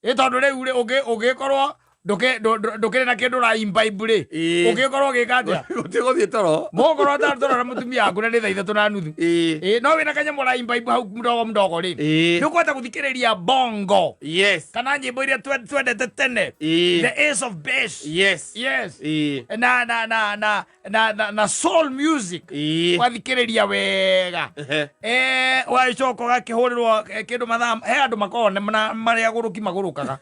Ĩ tondũ rĩu rĩ ũngĩkorwo ndũkĩrĩ na kĩndũ ũra imbibe rĩ, Ĩĩ. ũngĩkorwo ũgĩka atĩa? Gũtigũthiĩ toro. Mũgũkorwo ũtarĩ na mũtumia waku na nĩ 3:30. Ĩĩ. Ĩ no wĩna kanyamũ ũra imbibe hau mdogo mdogo rĩ, Ĩĩ. nĩ ũkũhota gũthikĩrĩria bongo kana nyĩmbo iria twendete tene. Ĩĩ. The Ace of Base. Yes. Ĩĩ. Na na na na na na, na soul music. Ĩĩ. Wathikĩrĩria wega. Ehe. Wacoka ũgakĩhũrĩrwo kĩndũ mathaa he andũ makoragwo marĩ agũrũki magũrũkaga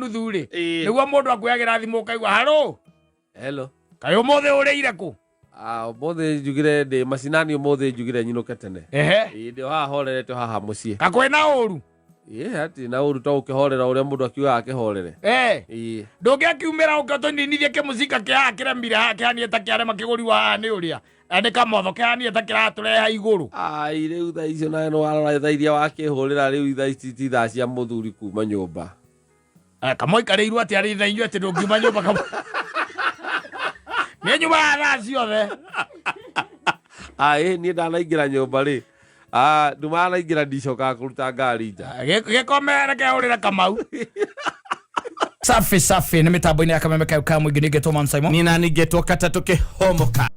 4:30 rĩ, Ĩĩ. nĩguo mũndũ akuoyagĩra thimũ ũkaigua haro. Hello. Kaĩ ũmũthĩ ũrĩire kũ? Ah, ũmũthĩ njugire ndĩ macinani, ũmũthĩ njugire nyinũke tene. Ehe. Ĩĩ, ndĩ o haha horerete o haha mũciĩ. Kakwĩna ũru? Ĩĩ, hatirĩ na ũru, to gũkĩhorera ũrĩa mũndũ akiugaga akĩhorere. Ĩĩ. Ndũngĩakiumĩra ũke ũtũninithie kĩmũcinga kĩa haha kĩremire haha kĩhanie ta kĩarema kĩgũriwa haha nĩ ũrĩa na nĩ kamotho kĩhanie ta kĩratũreha igũrũ. Ai, rĩu thaa icio nawe nĩ warora thaa iria wakĩhũrĩra, rĩu thaa ici ti thaa cia mũthuri kuma nyũmba. Kamoikarĩirwo atĩ arĩ thaa inyuĩ atĩ ndũngiuma nyũmba kamwe. Nĩ nyumaga thaa ciothe. Ai, niĩ ndanaingĩra nyũmba rĩ, ah, nduma naingĩra ndicokaga kũruta ngari nja. Gĩkomere kehũrĩra Kamau. Safi safi nĩ mĩtambo-inĩ ya Kameme kayo ka mũingĩ nĩngetwo Man Simon. Nina ningetwo katatũ kĩhomoka.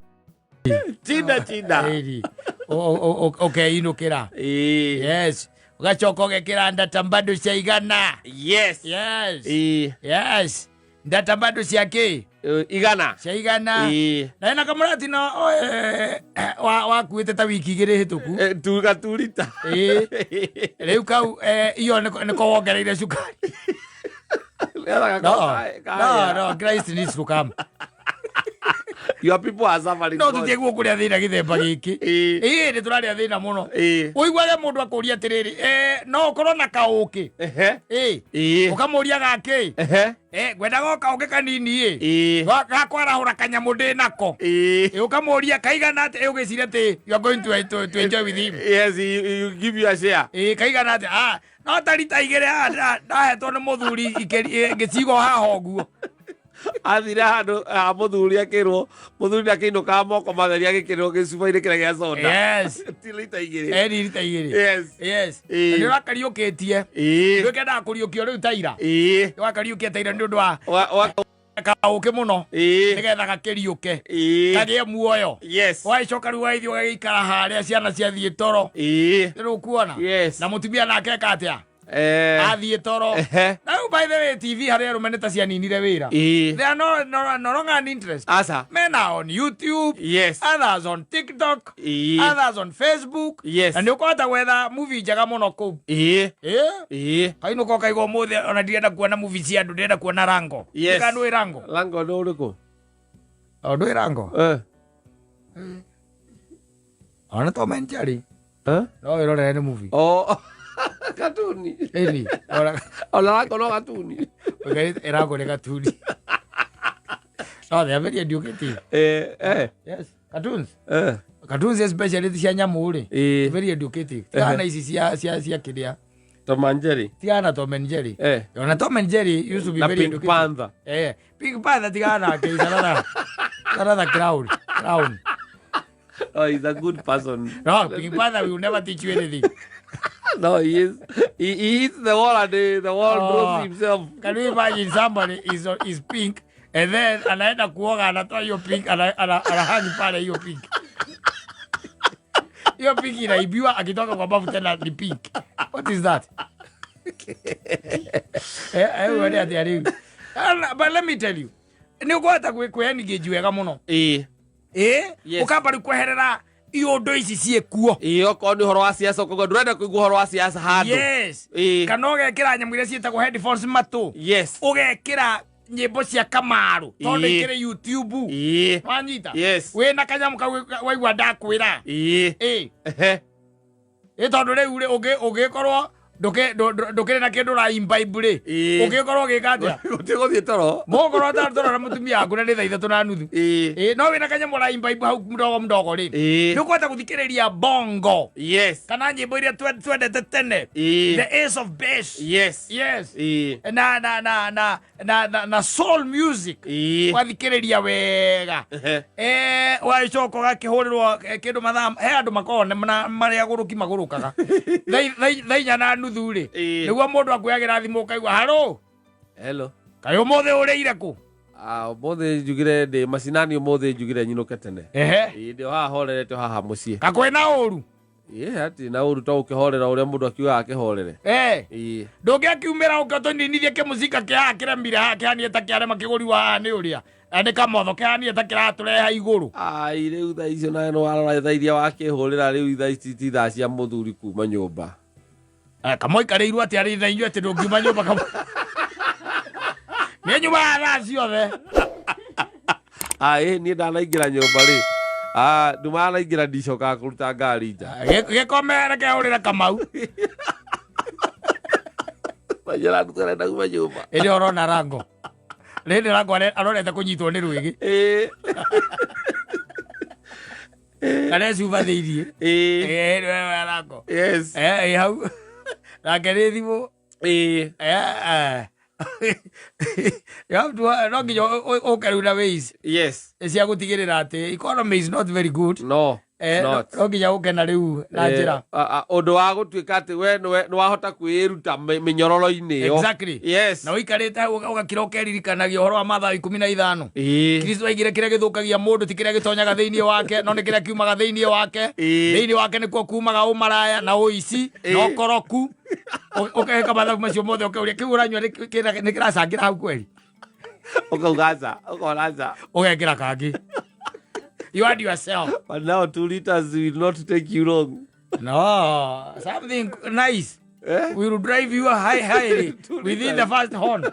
Tinda tinda. Ĩri. Ũkeinũkĩra. Ĩĩ. Yes. Ũgacoka ũgekĩra ndata bado cia 100. Yes. Yes. Ĩĩ. Yes. Ndata bado cia kĩ? 100. Cia 100. Ĩĩ. Na ena kamũratino wakuĩte ta wiki 2 hĩtũku. Tuga turita. Ĩĩ. Rĩu kau iyo nĩko wongereire cukari. No, no, no, Christ needs to come. Your people are suffering. No tũtiagwo kũrĩa thĩna gĩthemba gĩkĩ. Ĩĩ. Ĩĩ nĩ tũrarĩa thĩna mũno. Ĩĩ. Ũiguage mũndũ akũria atĩrĩrĩ, no ũkorwo na kaũkĩ. Ehe. Ĩĩ. Ĩĩ. Ũkamũria gakĩ? Ehe. Ngwendaga o kaũkĩ kanini ĩ. Ĩĩ. Gakwarahũra kanyamũ ndĩ nako. Ĩĩ. Ĩ ũkamũria kaigana atĩ, ĩ ũgĩciria atĩ you are going to enjoy with him. Yes, you give you a share. Ĩ kaigana atĩ, ah, no ta rita 2 haha ndahetwo nĩ mũthuri ngĩcigwo haha ũguo. Athire handũ ha mũthuri akĩrwo, mũthuri ndakĩinũkaga moko matheri agĩkĩrwo gĩcuba-inĩ kĩrĩa gĩa soda. Yes. Ti rita 2. Eri rita 2. Yes. Yes. Ĩĩ. Nĩ ũrakariũkĩtie. Ĩĩ. Ndũkendaga kũriũkio rĩu ta ira. Ĩĩ. Wakariũkia ta ira nĩ ũndũ wa Wa kaũkĩ mũno. Ĩĩ. Nĩgetha gakĩriũke. Ĩĩ. Kagĩe muoyo. Yes. Wagĩcoka rĩu ũgagĩthiĩ ũgagĩikara harĩa ciana ciathiĩ toro. Ĩĩ. Nĩ ũkuona? Yes. Na mũtumia nake eka atĩa? Athiĩ toro. Ehe. Na rĩu by the way TV harĩ arũme nĩ ta cianinire wĩra. Ĩĩ. They are no longer an interest. Asa. Men are on YouTube. Yes. Others on TikTok. Ĩĩ. Others on Facebook. Yes. Na nĩ ũkũhota gwetha movie njega mũno kũu. Ĩĩ. Ĩĩ. Ĩĩ. Kainũka ũkaigua ũmũthĩ ona ndirenda kuona movie cia andũ, ndĩrenda kuona Rango. Yes. Kana ndũĩ Rango? Rango nĩ ũrĩkũ? O ndũĩ Rango? Eh. Ona Tom and Jerry. Eh? No wĩrorere nĩ movie. Oh. Katuni. Ĩni. Ona Ona Rango no katuni. Rango nĩ katuni. No, they are very educative. Eh, eh. Yes. Cartoons. Eh. Cartoons especially cia nyamũ rĩ. Ĩĩ. Very educative. Tigana ici cia kĩrĩa. Tom and Jerry. Tigana Tom and Jerry. Eh. Ona Tom and Jerry used to be Na very Pink educative. Panther. Pink Panther tigana nake is another clown. Clown. Oh, he's a good person. No, Pink Panther will never teach you anything. No, he is. He hits the wall and the wall Oh. draws himself. Can you imagine somebody is pink and then anaenda kuoga anatoa hiyo pink anahang pale hiyo pink. Hiyo pink inaibiwa akitoka kwa bafu tena ni pink. What is that? Uone atĩa rĩu. But let me tell you, nĩ ũkũhota kwĩ-engage wega mũno. Ĩĩ. Ĩĩ, Yes. ũkamba rĩu kweherera iũndũ ici ciĩkuo. Ĩĩ, okorwo nĩ ũhoro wa siasa ũkauga ndũrenda kũigua ũhoro wa siasa handũ. Yes. Ĩĩ. Kana ũgekĩra nyamũ iria ciĩtagwo headphones matũ. Yes. Ũgekĩra nyĩmbo cia Kamaru tondũ Ĩĩ. ikĩrĩ YouTube. Ĩĩ. Wanyita? Yes. Wĩna kanyamũ kau waigua ndakwĩra. Ĩĩ. Ĩĩ. Ehe. Ĩ tondũ rĩu rĩ ũngĩkorwo ndũkĩrĩ na kĩndũ ũra imbibe rĩ, Ĩĩ. ũngĩkorwo ũgĩka atĩa? Gũtigũthiĩ toro. Mũgũkorwo ũtarĩ na mũtumia waku na nĩ 3:30. Ĩĩ. Ĩĩ, no wĩna kanyamũ ũra imbibe hau mdogo mdogo rĩ, Ĩĩ. nĩ ũkũhota gũthikĩrĩria bongo Yes. kana nyĩmbo iria twendete tene. Ĩĩ. The Ace of Base. Yes. Yes. Ĩĩ. Na na na na na na, na soul music. Ĩĩ. Wathikĩrĩria wega. Ehe. Wacoka ũgakĩhũrĩrwo kĩndũ mathaa he andũ makoragwo marĩ agũrũki magũrũkaga 4:30 nuthu rĩ, Ĩĩ. nĩguo mũndũ akuoyagĩra thimũ ũkaigua haro Hello. kaĩ ũmũthĩ ũrĩire kũ? Ah, ũmũthĩ njugire ndĩ macinani, ũmũthĩ njugire nyinũke tene. Ehe. Ĩĩ, ndĩ o haha horerete o haha mũciĩ. Kakwĩna ũru? Ĩĩ, hatirĩ na ũru, to gũkĩhorera ũrĩa mũndũ akiugaga akĩhorere. Eh. Ĩĩ. Ndũngĩakiumĩra ũke ũtũninithie kĩmũcinga kĩa haha kĩremire haha kĩhanie ta kĩarema kĩgũri wa haha nĩ ũrĩa nĩ kamotho kĩhanie ta kĩratũreha igũrũ. Ai, rĩu thaa icio nawe nĩ warora thaa iria wakĩhũrĩra, rĩu thaa ici ti thaa cia mũthuri kuma nyũmba. Kamũikarĩirwo atĩ arĩ tha inyuĩ atĩ ndũngiuma nyũmba kamwe nĩ nyumaga thaa ciothe. Ai, niĩ ndanaingĩra nyũmba rĩ, ah, nduma naingĩra ndicokaga kũruta ngari nja. Gĩkomere kehũrĩre Kamau. Majira ndũkarenda kuma nyũmba. Ĩrĩa ũrona rango rĩndĩ rango arorete kũnyitwo nĩ rwĩgĩ. Ĩĩ. Kana cuba thĩiniĩ. Ĩĩ. Rango. Yes. Ĩ hau nake nĩ thimũ. Ĩĩ. You have to, no nginya ũke rĩu na ways cia gũtigĩrĩra atĩ economy is not very good. No. Not. No nginya ũke na rĩu na njĩra. Ũndũ wa gũtuĩka atĩ we nĩwe nĩwahota kwĩruta mĩnyororo-inĩ ĩyo. Exactly. Na ũikarĩte hau ũgakira ũkeririkanagia ũhoro wa Mathayo 15. Ĩĩ. Kristo aigire kĩrĩa gĩthũkagia mũndũ ti kĩrĩa gĩtonyaga thĩinĩ wake, no nĩ kĩrĩa kiumaga thĩinĩ wake. Ĩĩ. Thĩinĩ wake nĩkuo kumaga ũmaraya na ũici na Ĩĩ. ũkoroku. Ũkeka mathabu macio mothe ũkeuria kĩu ũranyua nĩ kĩracangĩra hau kweri. Ũkauga aca, ũkona aca. Ũgekĩra kangĩ. You add yourself. But now 2 liters will not take you long. No, something nice Eh? will drive you high highly 2 within the first horn.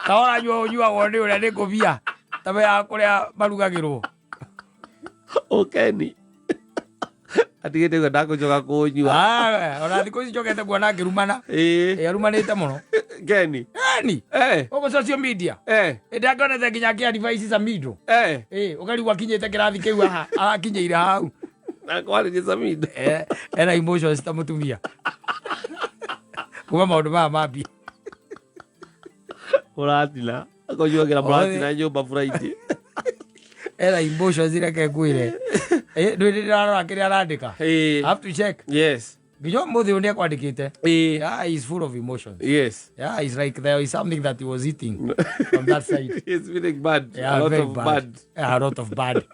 Ta ũranyua ũnyuagwo nĩ ũrĩa nĩ ngũbia ta ya kũrĩa marugagĩrwo. Ũkeni atigĩte ũguo ndakũcoka kũnyua. Ah, ona thikũ ici njokete kuona akĩrumana. Ĩĩ. Ĩ, arumanĩte mũno. Keni. Eni Eh. gũkũ social media ĩndĩ angĩonete nginya akĩ advice Samido. Ĩ, ũkarigwo akinyĩte kĩrathi kĩu haha arakinyĩire hau. Na kwarĩria Samido. Ena emotions ta mũtumia kuma maũndũ maya mambia. Mũratina akũnyuagĩra mũratina nyũmba Friday. Ena emotions, reke ngwĩre. Ndwĩ ndĩrarora kĩrĩa arandĩka. Ĩĩ. I have to check. Nginya ũmũthĩ ũyũ nĩekwandĩkĩte. Yeah, he's full of emotions. Yeah, it's like there is something that he was eating from that side. It's feeling bad. Yeah, a lot very of bad. Yeah, a lot of bad.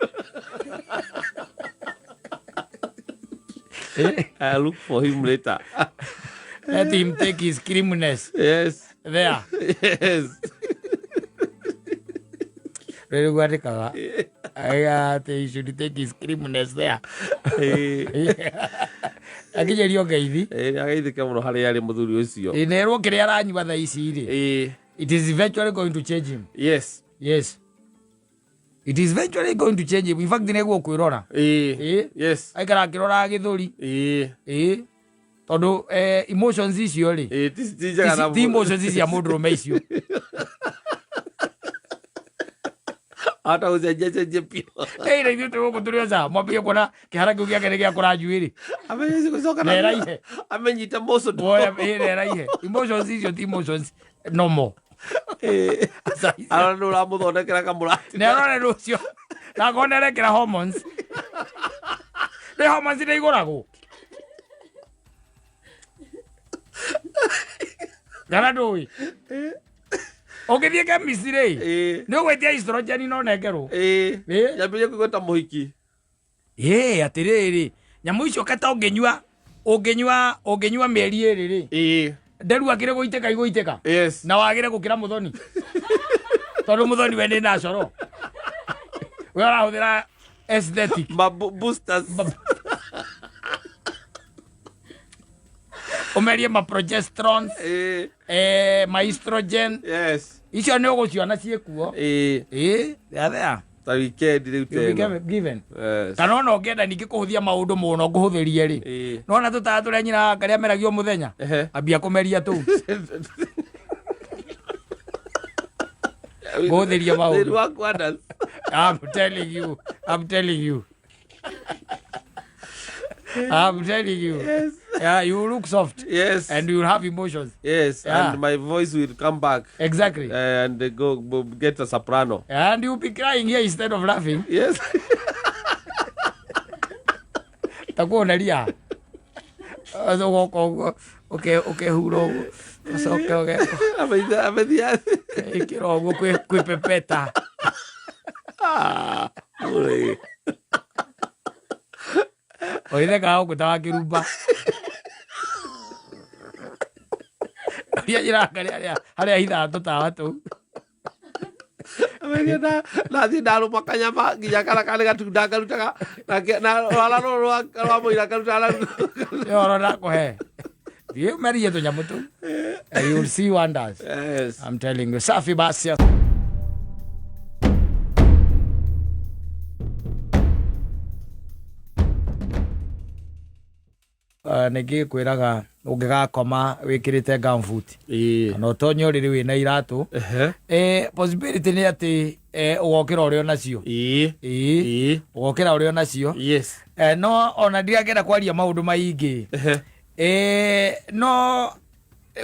I'll look for him later. Let him take his creaminess there. Rĩrĩ gwandĩkaga atĩ he should take his creaminess there. Akinyĩrio ngeithi. Nĩ ageithĩke mũno harĩa arĩ mũthuri ũcio. Ĩ, nerwo kĩrĩa aranyua thaa ici rĩ, it is eventually going to change him. Yes, it is eventually going to change him. In fact, nĩguo kwĩrora. Ĩĩ. Aikara akĩroraga gĩthũri. Ĩĩ. Ĩ, tondũ emotions icio rĩ, Ĩĩ, ti njega na ti emotions cia mũndũrũme icio. Ahota gũcenjia cenjia biũ. Ĩ, na ithuĩ twĩ gũkũ tũrĩ oca mwambie kuona kĩhara kĩu gĩake nĩ gĩakũra njuĩrĩ. Amenye gũcoka Na ĩraihe. Amenyite mũcũ. Woya, ĩ, na ĩraihe. Emotions icio ti emotions normal. Ĩĩ. Aca, icio. Arona nĩ ũramũthondekera kamũrati. Nĩ arore rũcio na akorwo nĩ arekĩra hormones, nĩ hormones nĩ igũragwo kana ndũĩ ũngĩthiĩ chemist rĩ, nĩ ũgwĩtia estrogen no nengerwo. Ĩĩ. Nyambĩrĩrie kũigua ta mũhiki. Ĩ, atĩrĩrĩ, nyamũ icio kata ũngĩnyua mĩeri 2 rĩ, nderu akĩrĩ gũitĩka igũitĩka na wagĩre gũkĩra mũthoni, tondũ mũthoni we nĩ natural, we ũrahũthĩra aesthetic. Ma boosters. Ũmerie ma progesterones, ma estrogen. Icio nĩ ũgũciona ciĩkuo. Ĩĩ. Ĩ, they are there. Ta weekend rĩu You'll be teno. given. Kana ona ũngĩenda ningĩ kũhũthia maũndũ mũno ngũhũthĩrie rĩ, nona tũtaga tũrĩa nyina karĩa meragio mũthenya, ambia kũmeria tũu ngũhũthĩria maũndũ. Thĩinĩ wa quarters. I'm telling you. I'm telling you. I'm telling you. Yeah, you look soft and you will have emotions. And my voice will come back. Exactly. And go get a soprano. And you'll be crying here instead of laughing. Takuoneria. Ũgoka ũguo Ũkehura ũguo ũcoke Amethia. Ũgeĩkĩra ũguo kwĩpepeta. Ah, mũrĩ. Ũgĩthekaga gũkũ ta wa kĩrumba ũrĩa njĩraga harĩa hithaga tũtawa tũu. Amethia nathiĩ ndarũma kanyama nginya kana karĩ gatunda ngarutaga na rwara rũrũ rwa mũira ngarutaga. Nĩ ũhoro ndakũhe, thiĩ ũmerie tũnyamũ tũu. You will see wonders. Yes. I'm telling you. Safi basi. Nĩngĩ kwĩraga ũngĩgakoma wĩkĩrĩte gumboot kana ũtonye ũrĩrĩ wĩna iratũ, possibility nĩ atĩ ũgokĩra ũrĩ onacio. Ĩĩ. Ũgokĩra ũrĩ onacio. No ona ndirangĩenda kwaria maũndũ maingĩ. No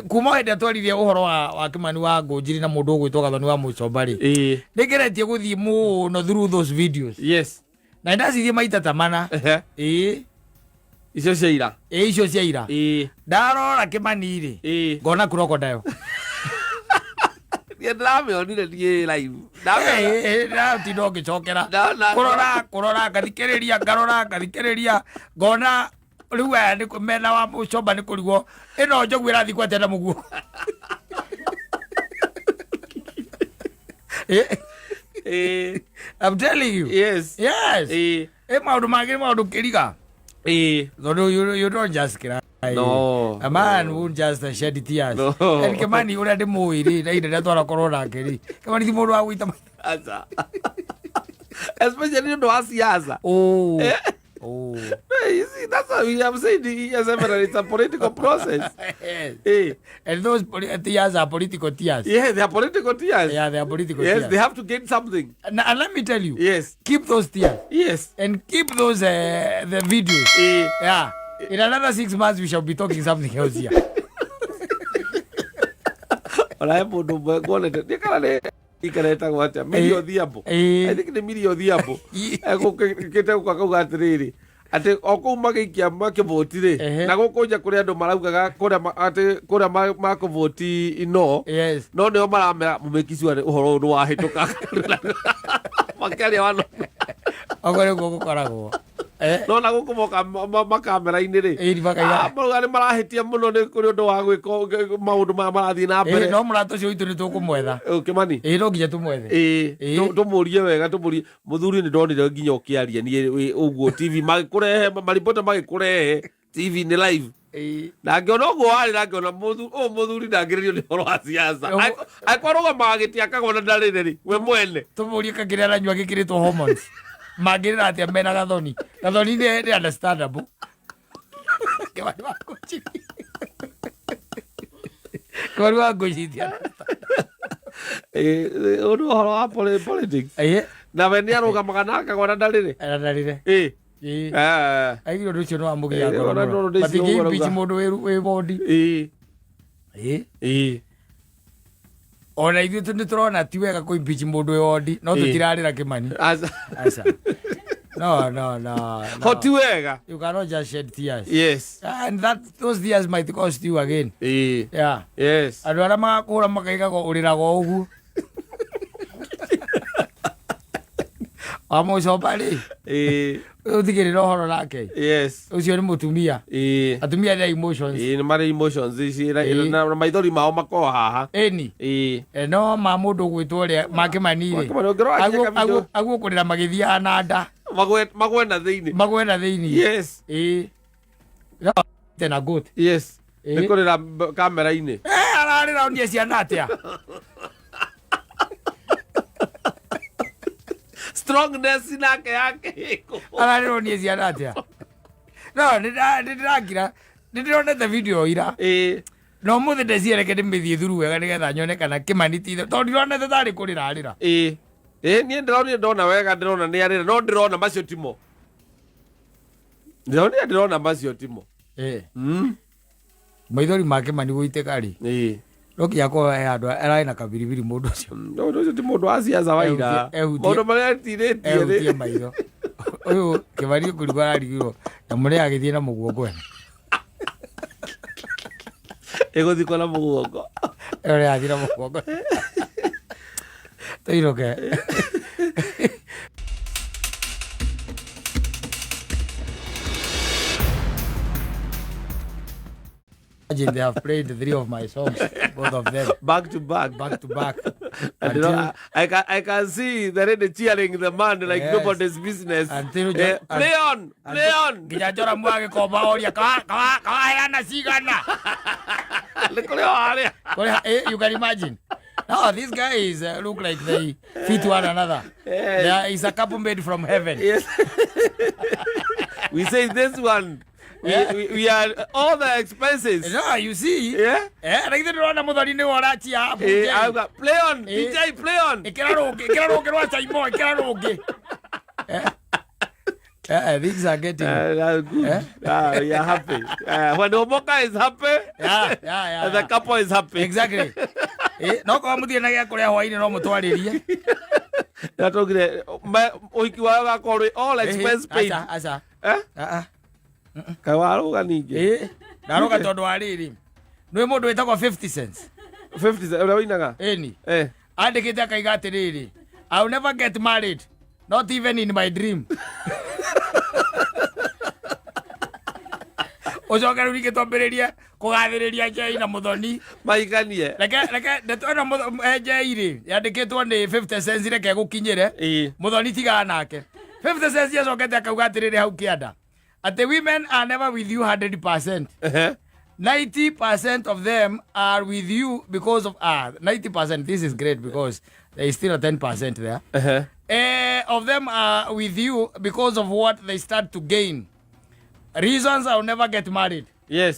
kuma hĩndĩ ĩrĩa twaririe ũhoro wa Kĩmani wa Ngũnjiri na mũndũ ũgwĩtwo Gathoni wa Mũcomba rĩ, nĩngeretie gũthiĩ mũno through those videos na ndacithiĩ maita ta mana. Ĩĩ. Icio cia ira? Ĩĩ, icio cia ira. Ndarora Kĩmani rĩ, ngona crocodile. Niĩ ndĩramĩonire niĩ live. Ndamĩona. Ndatinda ũngĩcokera Ndona. Kũrora kũrora, ngathikĩrĩria, ngarora, ngathikĩrĩria, ngona rĩu aya nĩ mena wa Mũcomba nĩ kũrigwo ĩno njogu ĩrathiĩ kwatĩa na mũguo. I'm telling you. Yes. Ĩ maũndũ mangĩ nĩ maũndũ kĩriga tondũ you don't just cry. No. A man won't just shed tears. No. And Kimani ũrĩa ndĩmũĩ rĩ, na ihinda rĩrĩa twanakorwo nake rĩ, Kimani ti mũndũ wa gũita maitho. Aca. Especially nĩ ũndũ wa siasa. Oh. Oh. Hey, you see, that's why we have said here several, it's a political process. Yes. And those tears are political tears. Yeah, they are political tears. Yeah, they are political tears. They have to gain something. And let me tell you, keep those tears and keep those the videos. Yeah. In another 6 months, we shall be talking something else here. Ona he mũndũ ũmwe nguonete nĩ kana nĩ ikara etagwo atĩa, Milly Odhiambo. I think nĩ Milly Odhiambo egũkĩte gũka kauga atĩrĩrĩ, atĩ o kũu magĩikia makĩvoti rĩ, na gũkũ nja kũrĩ andũ maraugaga kũrĩa atĩ kũrĩa makũvoti no no nĩo maramera mũmĩki sure ũhoro ũyũ nĩ wahĩtũka makĩaria wano. Oguo nĩguo gũkoragwo. No na gũkũ moka makamera-inĩ rĩ, Ĩĩ, makaiga. Ah, marauga nĩ marahĩtia mũno nĩ kũrĩ ũndũ wa gwĩka maũndũ maya marathiĩ na mbere. No mũrata ũcio witũ nĩ tũkũmwetha. Ũ, Kĩmani. Ĩĩ, no nginya tũmwethe. Ĩĩ, tũmũrie wega, tũmũrie mũthuri. Nĩ ndonire nginya ũkĩaria niĩ wĩ ũguo TV magĩkũrehe maribota magĩkũrehe TV nĩ live na ngĩona ũguo warĩ na ngĩona ũyũ mũthuri ndangĩrĩrio nĩ ũhoro wa siasa. Angĩkorwo arũgamaga gĩtĩ akagona ndarĩre rĩ, we mwene. Tũmũrie kakĩrĩa aranyua gĩkĩrĩtwo hormones mangĩrĩra atĩa mena Gathoni. Gathoni nĩ understandable. Kĩmani wa Ngũnjiri, Kĩmani wa Ngũnjiri ti Ĩĩ, ũyũ nĩ ũhoro wa politics. Na we nĩ arũgamaga na akagona ndarĩre. Ndarĩre. Ĩĩ. Aigire ũndũ ũcio nĩ wamũgia ngoro ona mũno. no ũndũ ũcio Matingĩ ũguo impeach arauga. mũndũ wĩ bondi. Ĩĩ. Ona ithuĩ nĩ tũrona ti wega kũ impeach mũndũ wĩ wondi, no tũtirarĩra Kĩmani. Aca. Aca, no, no, no, no. Ho ti wega. You cannot just shed tears. And that those tears might cost you again. Yeah. Andũ arĩa magakũra makaigaga ũrĩraga o ũguo wamũcomba rĩ, ũtigĩrĩra ũhoro nake. Ũcio nĩ mũtumia. Atumia nĩ emotions. Ĩĩ, nĩ marĩ emotions ici na maithori mao makorwo haha. Ĩni. No ma mũndũ ũgwĩtwo ũrĩa ma Kĩmani rĩ, Kĩmani, ũngĩrora nginya kavideo- aguo kũrĩra magĩthiaga na nda. Magwe na thĩinĩ. Magwe na thĩinĩ. Ĩĩ, no tena goat. Nĩ kũrĩra kamera-inĩ. Ararĩra onie ciana atĩa? Strongness nake yake ĩkũ. Ararĩra onie ciana atĩa? No nĩ ndĩrakira, nĩ ndĩronete video ira. No mũthĩ ndeciereke ndĩmĩthiĩ thuru wega nĩgetha nyone kana Kĩmani ti tondũ ndironete tarĩ kũrĩra arĩra. Ĩĩ, niĩ ndĩronire, ndona wega, ndĩrona nĩ arĩra, no ndĩrona macio timo, ndĩronire, ndĩrona macio timo. Maithori ma Kĩmani gũitĩka rĩ, no nginya korwo he handũ ararĩ na kabiribiri mũndũ ũcio. Ũndũ ũcio ti mũndũ wa siasa wa ira. Maũndũ marĩa etirĩtie Ehutie rĩ. Maitho ũyũ Kĩmani kũrigwo ararigirwo nyamũ nĩ agĩthiĩ na mũguo kwene. Ĩgũthikwo na mũgongo. Ĩyo nĩ yathira mũgongo. Tũinũke. Imagine they have played three of my songs, both of them, Back to back. Back to back. And you know, I can see the lady cheering the man like Yes. nobody's business. Until Play on, play on. Nginya Joramu agĩkomba oria kawaheana cigana. Nĩ kũrĩ o harĩa. You can imagine. No, these guys look like they fit one another. Yes. There is a couple made from heaven. Yes. We say this one. We, we are all the expenses. No, you see. Yeah. Na githĩ ndĩrona mũthoni nĩwe ũrachia I've got, play on, DJ, play on. Ĩkĩra rũngĩ, ĩkĩra rũngĩ rwa Chaimo, ĩkĩra rũngĩ. Things are getting That's good. Eh? Ah, we are happy. When Omoka is happy, the couple is happy. Exactly. No korwo mũthiĩ na gĩa kũrĩa hwainĩ no mũtwarĩrie. Natogire ũhiki wao gakorwo wĩ all expense paid. Aca, aca. Eh? Ah, ah. Kaĩ warũga ningĩ? Ndaroga tondũ wa rĩrĩ, nĩ mũndũ wĩtagwo 50 Cents. 50 Cent, ũrĩa ũinaga? Ĩni. Andĩkĩte akaiga atĩrĩrĩ, "I will never get married, not even in my dream." Ũcoke rĩu ningĩ twambĩrĩrie kũgathĩrĩria Njei na Mũthoni. Maiganie. Reke ndeto ĩno Njei rĩ, yandĩkĩtwo nĩ 50 Cents, reke gũkinyĩre. Mũthoni tigana nake. 50 Cents acokete akauga atĩrĩrĩ hau kĩanda atĩ women are never with you 100%. 90% of them are with you because of 90%. This is great because there is still a 10% there. Of them are with you because of what they start to gain. Reasons I'll never get married. Here,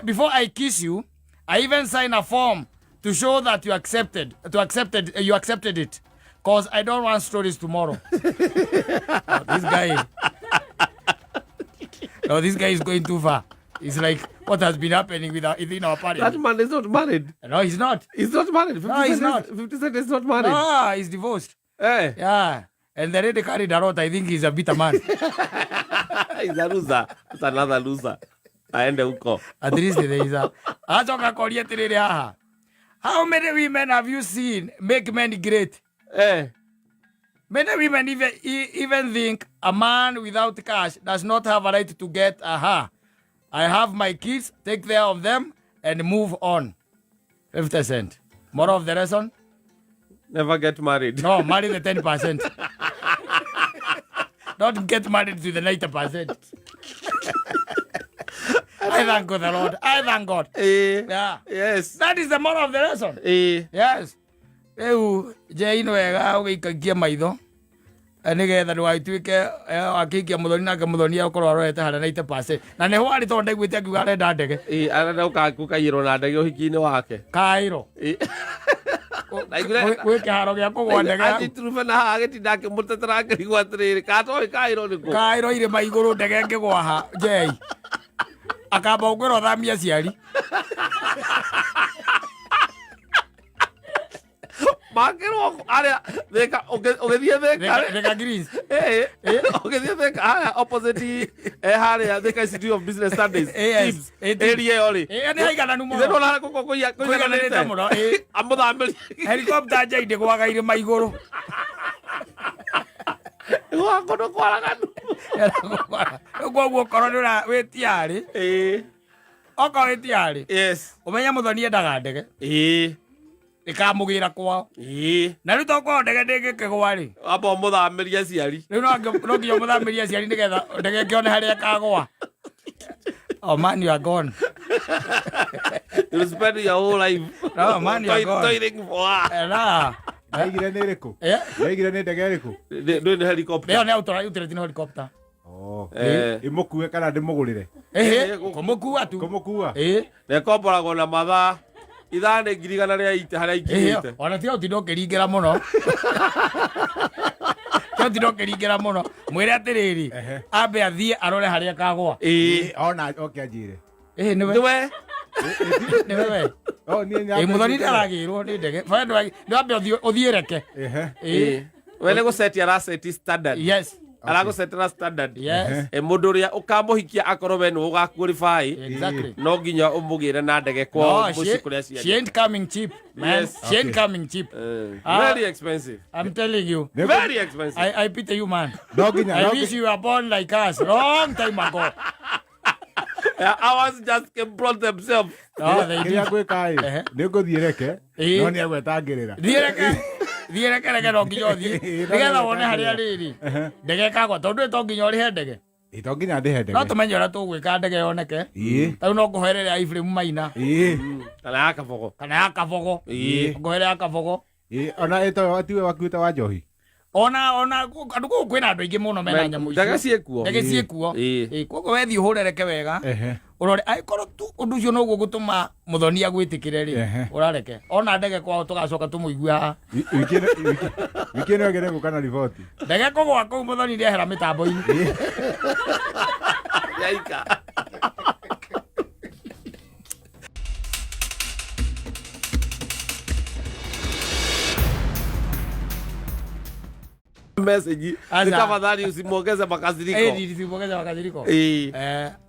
before I kiss you, I even sign a form to show that you accepted it, 'cause I don't want stories tomorrow. Oh, this guy. No, this guy is going too far. It's like what has been happening within our party. That man is not married. No, he's not. He's not married. 50 No, he's Cent not. 50 Cent is not married. Ah, he's divorced. Yeah. And the lady carried a lot. I think he's a bitter man. He's a loser. That's another loser. Aende huko. At least there is a. Acoka koria atiriri haha. How many women have you seen make men great? Many women even think a man without cash does not have a right to get a her. I have my kids, take care of them, and move on. 50 Cent. Moral of the lesson? Never get married. No, marry the 10%. Don't get married to the 90%. I thank God, the Lord. I thank God. Yeah. That is the moral of the lesson. Yes. Rĩu Njei nĩ wega ũgĩikagia maitho nĩgetha ndũgagĩtuĩke akĩikia mũthoni nake mũthoni akorwo arorete harĩa 90% na nĩho arĩ tondũ ndaiguĩte akiuga arenda ndege. Arenda gũkaiyĩrwo na ndege ũhiki-inĩ wake. Kaĩro. Gwĩ kĩharo gĩa kũgwa ndege. Anji Trufe na haha agĩtinda akĩmũtetera akĩrigwo atĩrĩrĩ katoĩ kaĩrwo nĩkũ. Kaĩro irĩma igũrũ ndege ĩngĩgwa ha Njei akamba gũkwĩra ũthamie aciari. Makĩrwo arĩa Thika ũgĩthiĩ Thika. Thika Greens. Ũgĩthiĩ Thika harĩa opposite harĩa Thika Institute of Business Studies. Yes. TIBS. Area ĩyo rĩ. Nĩ haigananu Ithe mũno. ndona harĩa gũkũ Kũigananĩte mũno, ĩ. Amũthamĩrie. Helicopter Njei ndĩgwaga irĩma igũrũ. Gwa kũndũ kwaraganu. Rĩu koguo okorwo nĩ ũra wĩ tiarĩ okorwo wĩ tiarĩ ũmenye mũthoni endaga ndege ĩkamũgĩra kwao na rĩu to kwao ndege ndĩngĩkĩgwa rĩ. Amba ũmũthamĩrie aciari. Rĩu no nginya ũmũthamĩrie aciari nĩgetha ndege ĩkĩone harĩa ĩkagwa. Oh man, you are gone. You spend your whole life No, man, you are gone. Toiling for her. Na Ndaigire nĩ ĩrĩkũ? Ndaigire nĩ ndege ĩrĩkũ? Ndũĩ nĩ helicopter. Ĩyo nĩ auto helicopter. Oh. Eh. Ĩmũkue kana ndĩmũgũrĩre? Ĩhĩ, kũmũkua tu. Kũmũkua? Ĩ. Na ĩkomboragwo na mathaa ithaa nĩ 180,000 harĩa ikinyĩte. Ona tiga ũtinda ũkĩringĩra mũno, tiga ũtinda ũkĩringĩra mũno, mwĩre atĩrĩrĩ ambe athiĩ arore harĩa akagwa. Ona oke anjĩre. Ĩhĩ, nĩwe. Nĩwe. Nĩwe we. Oh, niĩ Ĩ, mũthoni ndaragĩrwo nĩ ndege. Baba, nĩ wambe ũthiĩ reke. Ĩ. We nĩ gũceti araceti standard. Yes. Aragũcetera standard. Yes. Mũndũ ũrĩa ũkamũhikia akorwo we nĩwe ũgaqualify, Exactly. no nginya ũmũgĩre na ndege kwao No, mũciĩ kũrĩa she ciaria. ain't coming cheap, man. Yes. She ain't coming cheap. Ah. Very expensive. I'm telling you. Very expensive. I pity you, man. No nginya I no wish you were born like us long time ago. Ours just can brought themselves. No, they kĩrĩa did. ngwĩka ĩ, Ehe. nĩ ngũthiĩ reke Ĩĩ. no nĩ egwetangĩrĩra. Thiĩ reke. Thiĩ reke reke no nginya ũthiĩ. Ĩĩ, no Nĩgetha nĩ wone harĩa rĩrĩ. Ndege ĩkagwa tondũ to nginya ũrĩhe ndege. Ĩ, to nginya ndĩhe No ndege. tũmenye ũrĩa tũgwĩka ndege yoneke. Ĩĩ. Tarĩu no ngũhoere ya Ephraim Maina Ĩĩ. Kana ya Kabogo. kana ya Kabogo. Ĩĩ. Ngũhoere ya Kabogo. Ĩĩ, ona ĩto tiwe wakuĩte wa njohi. Ona andũ kũu kwĩna andũ aingĩ mũno mena nyamũ icio. Ndege ciĩkuo. Ndege ciĩkuo. Ĩĩ. Ĩĩ, koguo wethiĩ ũhũre reke wega. Ehe. Ũrore angĩkorwo tu ũndũ ũcio noguo gũtũma mũthoni agwĩtĩkĩre rĩ, Ehe. ũrareke. Ona ndege kwao tũgacoka tũmũigue haha. Wiki ĩno ĩngĩ nĩngũka na riboti. Ndege kũgwa kũu mũthoni nĩehera mĩtambo-inĩ. Yaika. Message Aca. ni tafadhali usimwongeze makasiriko. Ĩĩ, ndicimwongeze makasiriko. Ĩĩ.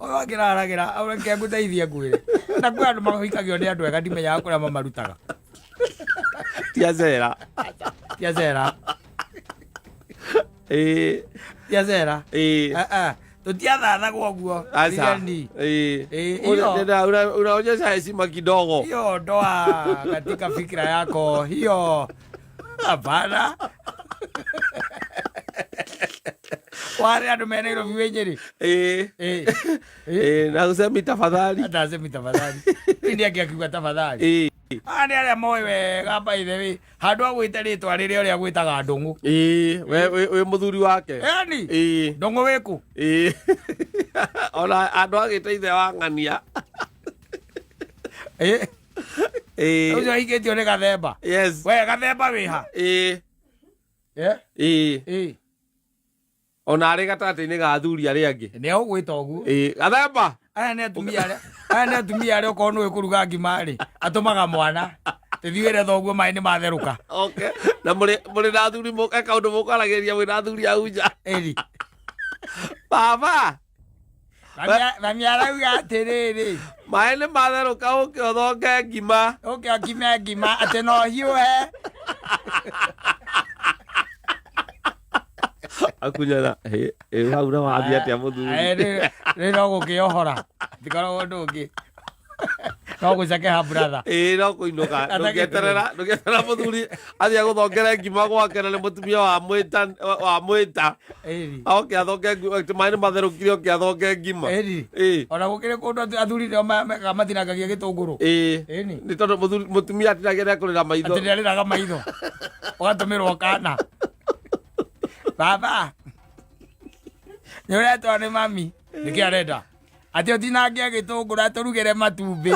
Ũyũ akĩraragĩra reke ngũteithie ngwĩre. Na kwĩ andũ mahikagio nĩ andũ ega ndimenyaga kũrĩa mamarutaga. Tia cera. Tia cera. Ĩĩ. Tia cera. Ĩĩ. Eh, eh. Tũtiathathagwo ũguo. Aca. Rirani. Ĩĩ. Ĩĩ, Una- hiyo. Unaonyesha heshima kidogo. Hiyo ndoa katika fikira yako hiyo, hapana. Wale andũ me Nairobi wĩ Nyĩrĩ. Ĩĩ. Ĩĩ. Ĩĩ, na usemi tafadhali. Hata asemi tafadhali. Nĩ angĩ akiuga tafadhali. Ĩĩ. Aya nĩ arĩa moĩ wega by the way. Handũ agwĩte rĩtwa rĩrĩa ũrĩa agwĩtaga ndũng'ũ. Ĩĩ, we wĩ mũthuri wake. Yani Ĩĩ. ndũng'ũ wĩkũ? Ĩĩ. Ona andũ agĩte ithe wa ng'ania. Ĩĩ. Ĩĩ. Ũcio ahikĩtio nĩ Gathemba. Yes. We Gathemba wĩha? Ĩĩ. Eh? Ĩĩ. Ĩĩ. Ona arĩ gatagatĩ-inĩ ga athuri arĩa angĩ. Nĩ egũgwĩta ũguo. Ĩĩ. Gathemba. Aya nĩ atumia arĩa aya nĩ atumia arĩa okorwo nĩũĩ kũruga ngima rĩ, atũmaga mwana tĩthiĩ wĩre thoguo maĩ nĩ matherũka. Okay. Na mũrĩ na athuri he kaũndũ mũkwaragĩrĩria mwĩ na athuri a nja. Ĩri. Baba, Mami arauga atĩrĩrĩ, maĩ nĩ matherũka ũke ũthonge ngima. ũke ũkime ngima atĩ no hiũhe. Akunyana, ĩ hau na wathiĩ atĩa mũthuri? Rĩ no gũkĩohora. Ndikoragwo ũndũ ũngĩ. No gũcekeha brother. Ĩĩ no kũinũka. Ndũngĩeterera mũthuri athiĩ agũthongere ngima gwake na nĩ mũtumia wa mwĩta. Ĩri. Oke athonge ngima, atĩ maĩ nĩ matherũkire oke athonge ngima. Ĩri. Ĩĩ. Ona gũkĩrĩ kũndũ atĩ athuri nĩo mekaga matinangagia gĩtũngũrũ. Ĩĩ. Ĩni. Nĩ tondũ mũtumia atinagia nĩekũrĩra maitho. Atĩ nĩarĩraga maitho. Ũgatũmĩrwo kana. Baba. Nĩ ũretwo nĩ mami. Nĩkĩ arenda? Atĩ ũtinangie gĩtũngũrũ atũrugĩre matumbĩ.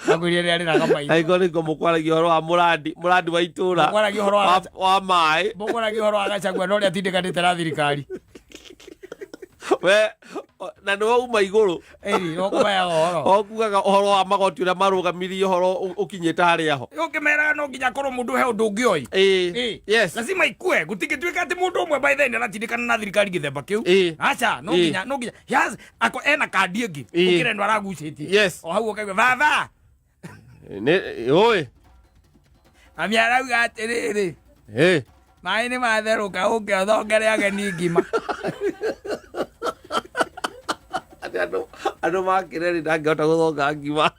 Akwĩrire nĩarĩraga maitho. Angĩkorwo nĩguo mũkwaragia ũhoro wa mũrandi wa itũũra. Mũkwaragia ũhoro wa Wa maĩ. Mũkwaragia ũhoro wa Gachagua na ũrĩa atindĩkanĩte na thirikari. We, na nĩwe uma igũrũ. Ĩri, no kũmayaga ũhoro. Okugaga ũhoro wa magoti ũrĩa marũgamirie ũhoro ũkinyĩte harĩa ho. Ũkĩmeraga no nginya akorwo mũndũ he ũndũ ũngĩ oĩ. Ĩĩ. Ĩĩ. Yes. Lazima ikue. Gũtingĩtuĩka atĩ mũndũ ũmwe by then aratindĩkana na thirikari gĩthemba kĩu. Ĩĩ. Aca, no Ĩĩ. nginya, no nginya. He has, ako ena kandi ĩngĩ. Ĩĩ. Gũkĩra ĩno aragucĩtie. Yes. O hau ũkaigua, baba. Nĩ, ũĩ. Mami arauga atĩrĩrĩ. Ĩĩ. Maĩ nĩ matherũka ũke ũthongere ageni ngima. Atĩ andũ makĩreri ndangĩhota gũthonga ngima.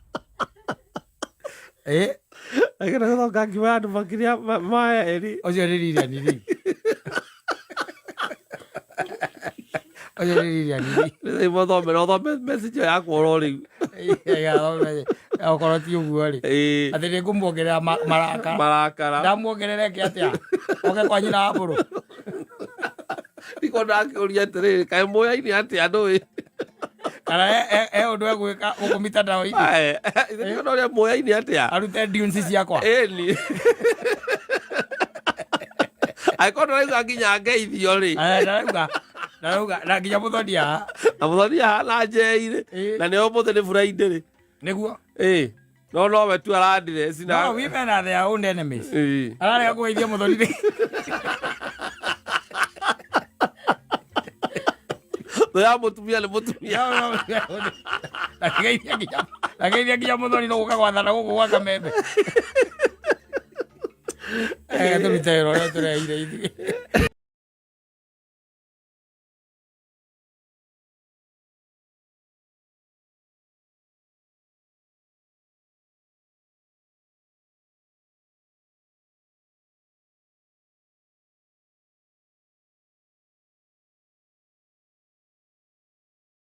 Ĩĩ. Ndangĩhota gũthonga ngima ya andũ makĩria ma erĩ. Ũcio nĩ Lilian Lee. Ũcio nĩ Lilian Lee. Rĩu mũthome, no ũthome message ĩyo yakwa oro rĩu. Ĩĩ, okorwo ti ũguo rĩ. Ĩĩ. Atĩ nĩngũmuongerera marakara. Marakara. Ndamuongerera eke atĩa? Oke kwa nyina wa mbũrũ. Ndiko ndakĩũria atĩrĩrĩ, kaĩ mũyaine atĩa ndũĩ? Kana he ũndũ egwĩka gũkũ mitandao-inĩ? Ae, ithe ndiko ũrĩa mũyaine atĩa? Arute dunes ciakwa. Ĩni. Angĩkorwo ndũraigua nginya ngeithio rĩ. Ae, ndarauga, na nginya mũthoni haha. Na mũthoni haha na njei rĩ. Ĩĩ. Na nĩ ũmũthĩ nĩ Friday rĩ. Nĩguo. Ĩĩ. No nowe tu arandireci na No, women are their own enemies. Ĩĩ. Ararega kũgeithia mũthoni rĩ. Thũ ya mũtumia nĩ mũtumia. Ndageithia nginya ndageithia nginya mũthoni no gũka gwathana gũkũ gwa kamembe. Eh, tũrute wĩra ũrĩa tũreire ithuĩ.